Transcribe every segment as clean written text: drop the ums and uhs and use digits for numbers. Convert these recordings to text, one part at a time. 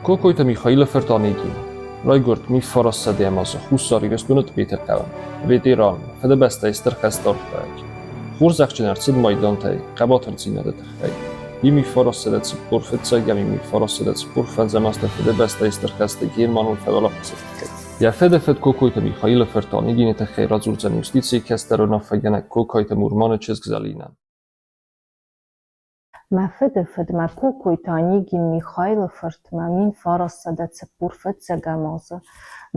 Кокойты Михаилы фырт Онегин райгуырд Миффарассадӕм азы Хуссар Ирыстоны Тъбеты хъӕуы, ветеран, Фыдыбӕстӕйы Стыр хӕсты архайӕг. Хорзӕхджын ӕрцыд майдантӕй хъӕбатырдзинады тыххӕй. Миффарассадӕ 45-ӕм Миффарассадӕ 45-ӕм азты Фыдыбӕстӕйы Стыр хӕсты Германыл фӕуӕлахизы тыххӕй. Йӕ фыдыфыд Кокойты Михаилы фырт Онегины тыххӕй радзурдзӕн юстицийы кӕстӕр уынаффӕгӕнӕг Кокойты Мурманы чызг Зӕлинӕ. Мӕ фыдыфыдмӕ Кокойты Онегин Михайлы фыртмӕ 1945 азы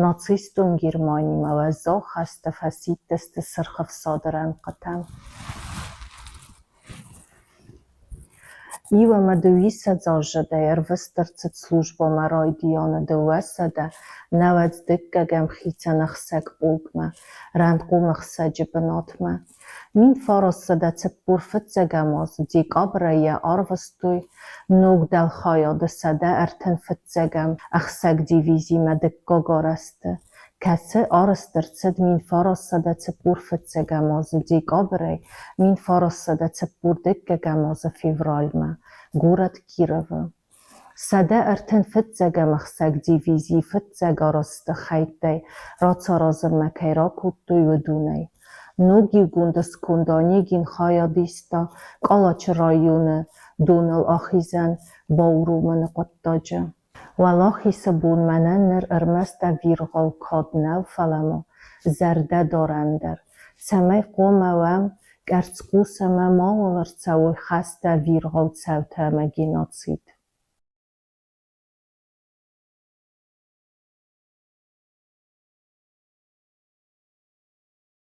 нацистон Германимӕ уӕззау хӕсты фӕсидтысты Сырх Ӕфсады рӕнхъытӕм. Иу ӕмӕ дыууиссӕдз аззадӕй ӕрвыст ӕрцыд службӕмӕ райдианы 292 хицӕн ӕхсӕг полкмӕ, рӕнхъон ӕхсӕджы бынатмӕ. 1945 азы декабрӕй йӕ арвыстой ног дӕлхайады 135 ӕхсӕг дивизимӕ дыккаг арӕзты, кӕцы арӕзт ӕрцыд 1945 азы декабрӕй 1942 азы февралмӕ горӕт Кировы. 135 ӕхсӕг дивизийы фыццаг арӕзты хӕйттӕй рацаразынмӕ кӕй ракодтой, уыдонӕй. Ног иугонды сконды Онегин хайад иста Къалачы районы доныл ахизӕн бауромыны хъуыддаджы. Уӕлахизы бон мӕнӕн ныр ӕрмӕст ӕвирхъау кад нӕу, фӕлӕ ма зӕрдӕдарӕн дӕр, цӕмӕй хъуамӕ уӕм къӕрцхъус ӕмӕ мауал ӕрцӕуой хӕсты ӕвирхъау цаутӕ ӕмӕ геноцид.